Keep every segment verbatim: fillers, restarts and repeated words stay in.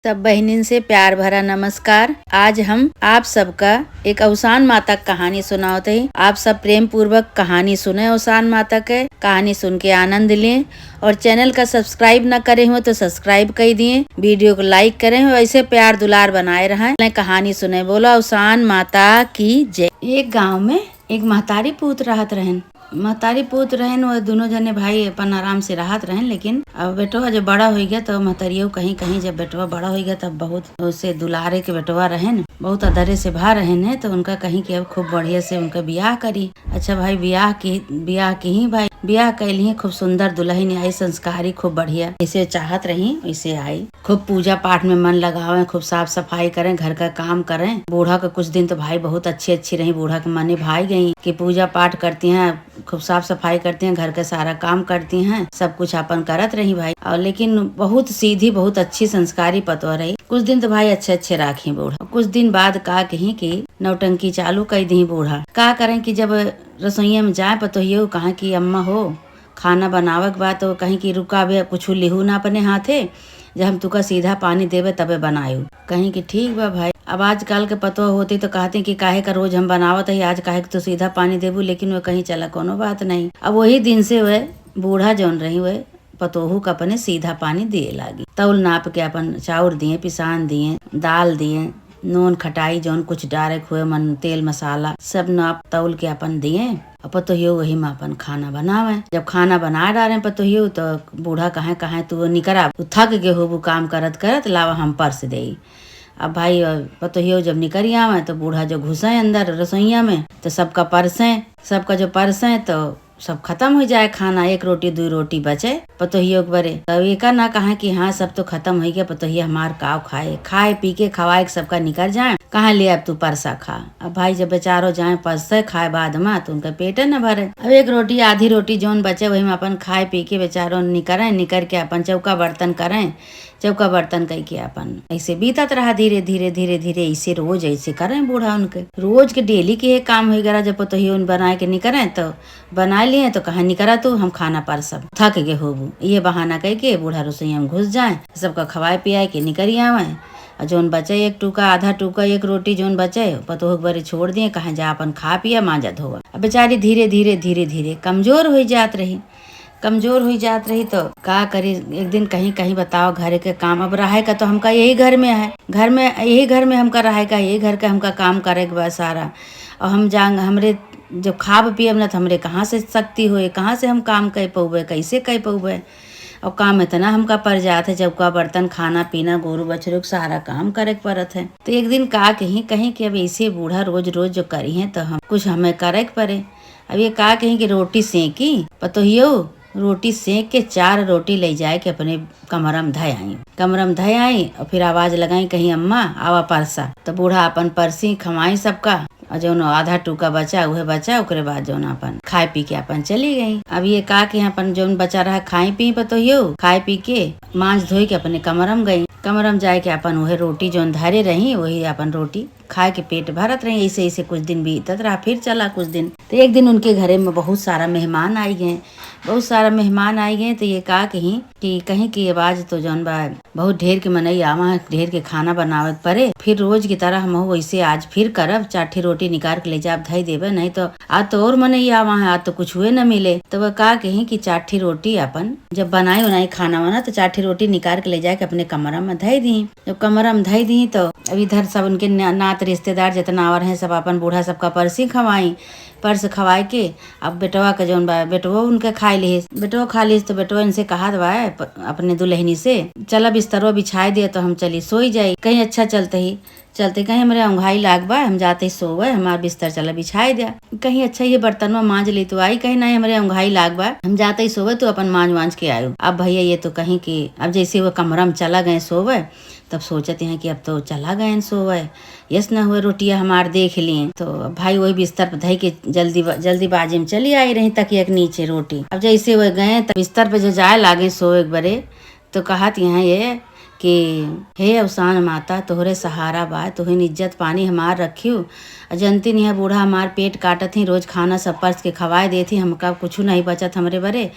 सब बहिनिन से प्यार भरा नमस्कार। आज हम आप सबका एक अवसान माता क कहानी सुनावत हई। आप सब प्रेम पूर्वक कहानी सुने अवसान माता के। कहानी सुन के आनंद लें और channel का subscribe न करे हो तो subscribe कर दिए, video को like करें और ऐसे प्यार दुलार बनाए रहें। कहानी सुने, बोलो अवसान माता की जय। एक गांव में एक महतारी पूत रहत रहन। महतारी पूत रहन, वो दुनो जने भाई अपन आराम से रहत रहन, लेकिन अब बेटवा जब बड़ा होइ गया तो महतरियो कहीं कहीं, जब बेटवा बड़ा होइ गया तब बहुत उसे दुलारे के बेटवा रहन, बहुत अदरे से भा रहन है, तो उनका कहीं कि अब खूब बढ़िया से उनका बियाह करी। अच्छा भाई, बियाह की, बियाह की ही भाई, बियाह कैली ही, खूब सुंदर दुल्हन आई, संस्कारी, खूब बढ़िया, जैसे चाहत रही वैसे आई। खूब पूजा पाठ में मन लगावें, खूब साफ सफाई करें, घर का काम करें। बूढ़ा के कुछ दिन तो भाई बहुत अच्छी अच्छी रही, बूढ़ा के मने भाई गई कि पूजा पाठ करती हैं, खूब साफ सफाई करती हैं, घर का सारा काम करती हैं, सब कुछ अपन करत रही भाई। और लेकिन बहुत सीधी, बहुत अच्छी संस्कारी पतोह रही। कुछ दिन तो भाई अच्छे अच्छे राखी बूढ़ा, कुछ दिन बाद का कहीं कि नौटंकी चालू कर दी बूढ़ा। का करें कि जब रसोइया में जाए पतोहियो, कहा कि अम्मा हो, खाना बनावे के बा, तो कहीं कि रुका, अबे कुछ लिहू ना अपने हाथे, जब हम तुका सीधा पानी देबे तबे बनायू। कहीं कि ठीक बा भाई। अब आजकल के पतोह होती तो कहती कि काहे का रोज हम बनावत हई, आज काहे के तू सीधा पानी देबू, लेकिन वो कहीं चला कोनो बात नहीं। अब वही दिन से वह बूढ़ा जौन रही, वह पतोहू का अपने सीधा पानी दिए लागी। तौल नाप के अपन चाउर दिए, पिसान दिए, दाल दिए, नून खटाई जौन कुछ डारे के हुए मन, तेल मसाला सब नाप तौल के अपन दिए। और पतोहियो वही में अपन खाना बनावे। जब खाना बना डारे पतोहियो तो बूढ़ा कहे, कहे तू निकरा, तू थक गए होबू काम करत करत, लावा हम परस देई। अब भाई, अ, पतोहियो जब निकरी आवे तो बूढ़ा जो घुसे अंदर रसोइया में तो सबका परसे, सबका जो परसे तो सब खतम हो जाए खाना, एक रोटी दुई रोटी बचे पतोहियो के बरे। तब एका ना कहा कि हाँ, सब तो खतम हो गया, पतोहिया हमार काव खाए, खाए पी के खवाए के सबका निकर जाए, कहाँ ले अब तू परसा खा। अब भाई जब बेचारो जाए परसे खाए बाद में तो उनका पेटे न भरे। अब एक रोटी आधी रोटी जौन बचे वही में अपन खाए पी के बेचारो निकरे, निकर के अपन चौका बर्तन करें, चौका बर्तन कई के अपन ऐसे बीतत रहा धीरे धीरे धीरे धीरे। ऐसे रोज ऐसे करें बूढ़ा उनके, रोज के डेली के ये काम हो गया। जब पतोहियो उन बनाए के निकरे तो बनाए लिए तो कहा निकरा तू, हम खाना परसब, थक गए होबू। ये बहाना कह के बूढ़ा रसोइया में घुस जाए, सबका खवाए पियाए के निकरी आवे। और जौन बचे एक टूका, आधा टूका, एक रोटी जौन बचे पतोह के बरे छोड़ दिए, कहे जा अपन खा पिया, मांजा धोवा। अब बेचारी धीरे धीरे धीरे धीरे कमजोर हो जात रही, कमजोर हो जात रही तो का करी। एक दिन कहीं कहीं बताओ घरे के काम, अब रहे का तो हमका यही घर में है, घर में, यही घर में हमका रहे का, यही घर का हमका काम करे के बा सारा। और हम जान, हमरे जब खाब पियब ना तो हमरे कहाँ से शक्ति होए, कहाँ से हम काम कर पौबे, कैसे कर पौबे। और काम इतना हमका पड़ जात है, चौका बर्तन, खाना पीना, गोरू बछरू के सारा काम करे के पड़त है। तो एक दिन का कहीं कहीं कि अब ऐसे बूढ़ा रोज रोज जो करी हैं तो हम कुछ हमें करे के पड़े। अब ये का कहीं कि रोटी सेंकी, पतोहियो रोटी सेंक के चार रोटी ले जाए के अपने कमरा में धय आई। कमरा में धय आई और फिर आवाज लगाई, कहीं अम्मा आवा परसा। तो बूढ़ा अपन परसी खवाई सबका, और जौन आधा टूका बचा उहे बचा, ओकरे बाद जौन अपन खाए पी के अपन चली गई। अब ये का कि अपन जौन बचा रहा खाई पी पतोहियो, खाए पी के मांज धोई के अपने कमरा में गई। कमरा में जाए के अपन उहे रोटी जौन धरे रही वही अपन रोटी खाए के पेट भरत रही। ऐसे ऐसे कुछ दिन बीतत रहा, फिर चला कुछ दिन। तो एक दिन उनके घरे में बहुत सारा मेहमान आई गए, बहुत सारा मेहमान आई गए। तो ये का कहीं कि कहीं की आवाज तो जौन बा बहुत ढेर के मनई आवा है, ढेर के खाना बनावे के पड़े। फिर रोज की तरह हम वैसे आज फिर करब, चार ठी रोटी निकाल के ले जाब, धई देबे, नहीं तो आज तो और मनई आवा है, आज तो कुछ हुए न मिले। तो वह का कहीं कि चार ठी रोटी अपन जब बनाई उनाई खाना वाना तो चार ठी रोटी निकाल के ले जाके अपने कमरा में धई दी। जब कमरा में धई दी तो अब इधर सब उनके ना-, नात रिश्तेदार जितना आवर हैं सब अपन बूढ़ा सबका परसी खवाई, परस खवाए के अब बेटवा के जौन बा, बेटवो उनके खाए लिहिस, बेटवो खा लिहिस। तो बेटवा इनसे कहत बा प-, अपने दुल्हनी से, "चला बिस्तरवा बिछाए दिया तो हम चली सोई जाई।" कहीं अच्छा चलते ही, चलते कहीं, "हमरे औंघाई लाग बा, हम जाते ही सोवे, हमार बिस्तर चला बिछाए दिया।" कहीं, "अच्छा ये बर्तनवा मांज ली तू आई।" कहीं, "नहीं, हमरे औंघाई लाग बा, हम जाते ही सोवे, तू अपन मांज वांज के आयु।" अब भैया ये तो कहीं कि अब जैसे वो कमरा में चला गए सोवे, तब सोचत हैं कि अब तो चला गए सोवे, यस न हुए रोटिया हमार देख लिए। तो अब भाई वही बिस्तर पर धई के जल्दी, जल्दीबाजी में चली आई रही तकिया के नीचे रोटी। अब जैसे वह गए तब बिस्तर पे जो जाए लागे सोए के बरे, तो कहत यहाँ ये कि "हे अवसान माता, तोहरे सहारा बा, तोहिन इज्जत पानी हमार रखियो। आ जनती नहीं बूढ़ा हमार पेट काटत ही, रोज खाना सब परस के खवाए देत ही, हमका कुछ नहीं बचत हमरे बरे।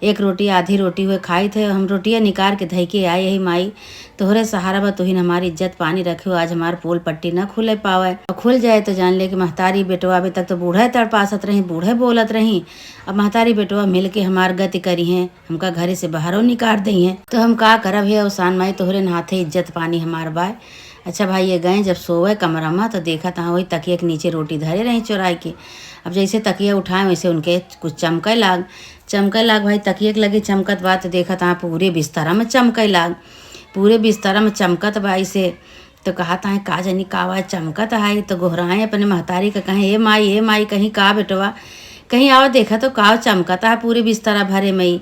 एक रोटी आधी रोटी हुए खाई थे, हम रोटिया निकाल के धई के आए यही माई, तोहरे सहारा बा, तुहिन हमार इज्जत पानी रखियो, आज हमार पोल पट्टी न खुले पावे। और खुल जाए तो जान ले कि महतारी बेटवा अभी तक तो बूढ़े तड़पासत रही, बूढ़े बोलत रही। अब महतारी बेटवा मिल के हमार गति करी हैं, हमका घरे से बाहरो निकाल दई हैं। तो हम का करब हे अवसान माई, तोहरे हाथे इज्जत पानी हमार बाय। अच्छा भाई, ये गए जब सोवे कमरा में तो देखत हाँ वही तकिया के नीचे रोटी धरे रही चुराई के। अब जैसे तकिया उठाए वैसे उनके कुछ चमके लाग, चमके लाग भाई, तकिया के लगे चमकत बा तो देखत हाँ पूरे बिस्तरा में चमके लाग, पूरे बिस्तरा में चमकत बा ऐसे। तो कहत हाँ का जानी का बा चमकत है, तो गोहराए अपने महतारी का कहे, "ए माई, ए माई, कहीं का बेटवा, कहीं आवा देखा तो का चमकत है पूरे बिस्तरा भरे में ही।"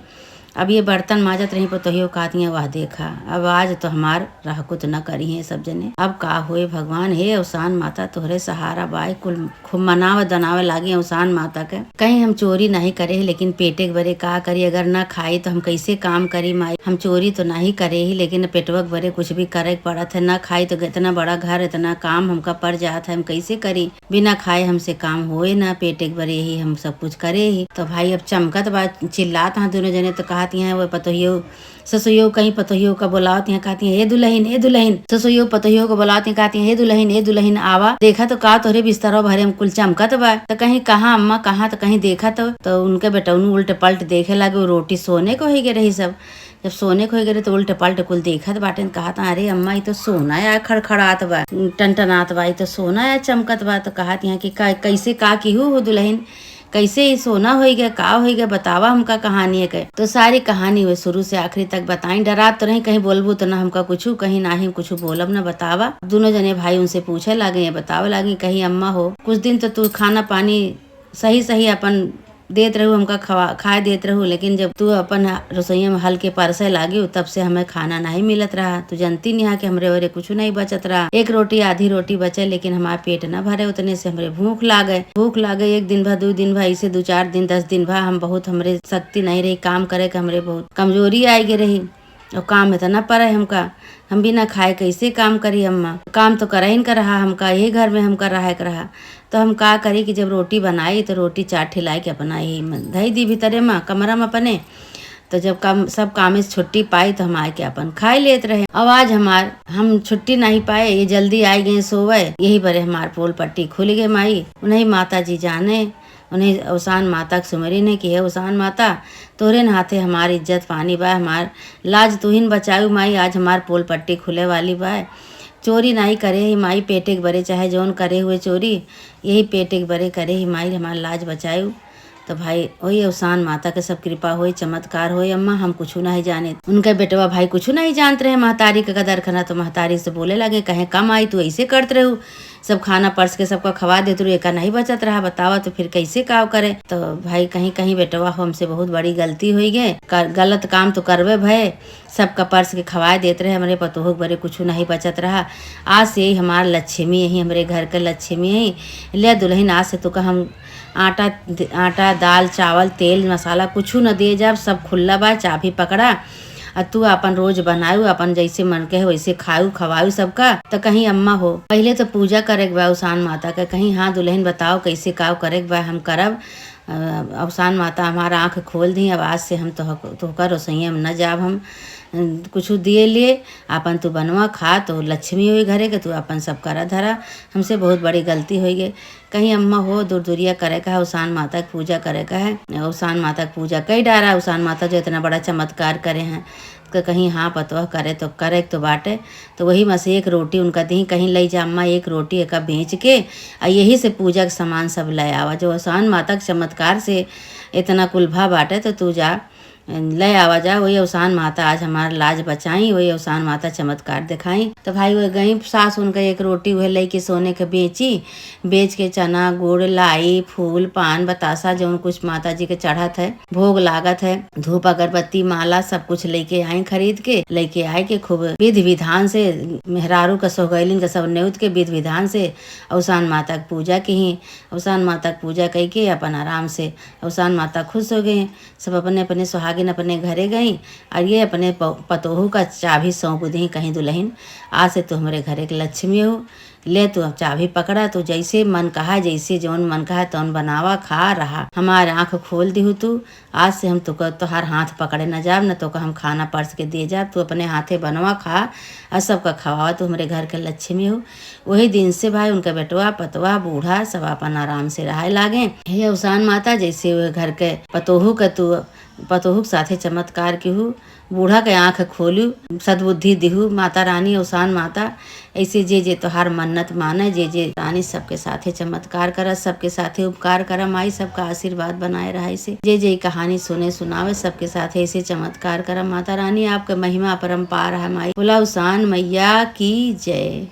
अब ये बर्तन माजत रही पतोहियो कहती हैं, "वाह देखा, अब आज तो हमार रहकुत न करी हैं सब जने। अब का होए भगवान, हे अवसान माता तोहरे सहारा बाय।" कुल खूब मनावे दनावे लागे अवसान माता के। कहीं हम चोरी नहीं करे ही, लेकिन पेटे के बरे का करी, अगर ना खाई तो हम कैसे काम करी माई। हम चोरी तो नहीं करे ही, लेकिन पेटवा के बरे कुछ भी करे के पड़त है। ना खाई तो इतना बड़ा घर, इतना काम हमका पड़ जात है, हम कैसे करी? बिना खाए हमसे काम होए ना, पेटे के बरे ही हम सब कुछ करे ही। तो भाई अब चमकत बा, चिल्लात हाँ दोनों जने, तो कहती हैं वो पतोहियो ससुइयो कहीं पतोहियो का बोलावत हैं, कहती हैं, "ए दुलहिन, ए दुलहिन।" ससुइयो पतोहियो को बोलावत हैं, कहती हैं, "ए दुलहिन, ए दुलहिन, आवा, देखा तो का तोहरे बिस्तरवा भरे में कुल चमकत बा।" तो कहीं, "कहाँ अम्मा, कहाँ?" तो कहीं देखा तो, तो उनके बेटौनू उल्ट पलट देखे लागे, वो रोटी सोने को होई गए रही सब। जब सोने को होई गए रही तो उल्ट पलट कुल देखत बाटे, कहत, "अरे अम्मा, ई तो सोना या खड़खड़ात बा, टनटनात बा, ई तो सोना या चमकत बा।" तो कहत हैं कि, "का, कैसे का किहू हो दुलहिन?" कैसे ई सोना होई गए, का होई गए, बतावा हमका कहानी के। तो सारी कहानी वे शुरू से आखिरी तक बताई। डरात तो रही, कहीं बोलबू तो ना हमका कुछू, कहीं ना ही कुछू बोलब ना, बतावा। दोनों जने भाई उनसे पूछे लागे, ये बतावे लागे, कहीं अम्मा हो, कुछ दिन तो तू खाना पानी सही सही अपन देत रहू, हमका खवा, खाए देत रहू, लेकिन जब तू अपन रसोईया में हल के परसे लागी, तब से हमें खाना नहीं मिलत रहा। तू जानती नहीं है कि हमरे ओरे कुछ नहीं बचत रहा। एक रोटी, आधी रोटी बचे, लेकिन हमार पेट ना भरे, उतने से हमरे भूख लागे। भूख लागे, एक दिन भा, दो दिन भा, ऐसे दो चार दिन, दस दिन भा, हम बहुत, हमरे शक्ति नहीं रही काम करे के, हमरे बहुत कमजोरी आए गे रही। और काम इतना परे हमका, हम बिना खाए कैसे काम करी अम्मा? काम तो करहिन का रहा हमका, यही घर में हमका रहे के रहा। तो हम का करी कि जब रोटी बनाई तो रोटी चार ठिलाई के अपना यही में धई दी भीतरे में, कमरा में अपने। तो जब काम, सब काम से छुट्टी पाई तो हम आए के अपन खाए लेत रहे। अब आज हमार, हम छुट्टी नहीं पाए, ये जल्दी आए गए सोवे, यही बरे हमार पोल पट्टी खुल गए माई। उन्हीं माता जी जाने, उन्हीं अवसान माता के सुमरिन है कि हे अवसान माता, तोहरे हाथे हमार इज्जत पानी बा, हमार लाज तुहिन बचाऊ माई, आज हमार पोल पट्टी खुले वाली बा। चोरी नहीं करे ही माई, पेटे के बरे चाहे जौन करे हुए चोरी, यही पेटे के बरे करे ही माई, हमार लाज बचाऊ। तो भाई, वही अवसान माता के सब कृपा होई, चमत्कार होई। अम्मा, हम कुछू नहीं जाने। उनके बेटवा भाई कुछू नहीं जानत रहे, महतारी के कदर खाना, तो महतारी से बोले लगे, कहे, "कम आई, तू ऐसे करत रहू, सब खाना परस के सबका खवा देत रहू, एका नहीं बचत रहा, बतावा तो फिर कैसे काव करे?" तो भाई, कहीं कहीं बेटवा हो हमसे बहुत बड़ी गलती होई गए, कर, गलत काम तो करबे भय, सबका परस के खवाए देत रहे, हमरे पतोह के बरे कुछू नहीं बचत रहा। आज से यही हमार लक्ष्मी यही, हमरे घर के लक्ष्मी यही। ले दुलहिन, आज से तुका हम आटा, आटा, दाल, चावल, तेल, मसाला कुछू न दिए जाब, सब खुल्ला बा, चाभी पकड़ा। आ तू आपन रोज बनाऊ, आपन जैसे मन कहे वैसे खाऊ, खवाऊ सबका। त कहीं अम्मा हो, पहिले तो पूजा करे के बा अवसान माता के। कहीं हाँ दुलहिन, बताओ कैसे काव करे के बा, हम करब। अ, अवसान माता हमार आँख खोल दी, अब आज से हम तोह-, तोहका रसोइया में न जाब हम। अ, कुछू दिए लिए, आपन तू बनवा खा, तो लक्ष्मी होई घरे के, तू आपन सब करा धरा। हमसे बहुत बड़ी गलती होई गई। कहीं अम्मा हो, दूर दूरिया करे का है, अवसान माता के पूजा करे का है। अवसान माता के पूजा कई डारा, अवसान माता जो इतना बड़ा चमत्कार करे हैं, तो कहीं हाँ पतोह करे तो करे के तो बाटे। तो वही में से एक रोटी उनका दी, कहीं ले जा अम्मा एक रोटी एका बेच के, आ यही से पूजा के सामान सब ले आवा। जो अवसान माता के चमत्कार से इतना कुल भा बाटे, तो तू जा ले आवा जा, वही अवसान माता आज हमार लाज बचाई, वही अवसान माता चमत्कार दिखाई। तो भाई, वही गई सास उनका एक रोटी वह लेके सोने के बेची, बेच के चना, गुड़, लाई, फूल, पान, बतासा, जौन कुछ माता जी के चढ़त है, भोग लागत है, धूप, अगरबत्ती, माला, सब कुछ लेके आई खरीद के। लेके आए के खूब विधि विधान से मेहरारू का सोहगैलिन का सब नेउत के विधि विधान से अवसान माता के पूजा की। अवसान माता के पूजा कई के अपन आराम से अवसान माता खुश हो गए। सब अपने अपने सुहागिन अपने घरे गई और ये अपने प-, पतोहू का चाबी सौंप दी, कहीं दुलहिन, आज से तू हमरे घरे के लक्ष्मी हो, ले तू अब चाभी पकड़ा, तू जैसे मन कहा, जैसे जौन मन कहा तौन बनावा, खा रहा। हमार आँख खोल दिहु तू, आज से हम तोका, तोहार हाथ पकड़े न जाब, न तोका हम खाना परस के दिए जाब। तू अपने हाथे बनवा खा, और सबका खवावा। तू हमरे घर के लक्ष्मी हो।" वही दिन से भाई उनका बेटवा, पतवा, बूढ़ा सब अपन आराम से रहे लागे। हे अवसान माता, जैसे वह घर के पतोहू के तू, पतोहू के साथे चमत्कार किहू, बूढ़ा के आँख खोलू, सद्बुद्धि दिहू माता रानी, अवसान माता। ऐसे जे जे तोहार मन्नत माने, जे जे रानी, सबके साथे चमत्कार करा, सबके साथे उपकार करा माई, सबका आशीर्वाद बनाए रहा। ऐसे जे जे ई कहानी सुने सुनावे, सबके साथे ऐसे चमत्कार करा माता रानी। आपके महिमा अपरंपार है माई। बोला अवसान मैया की जय।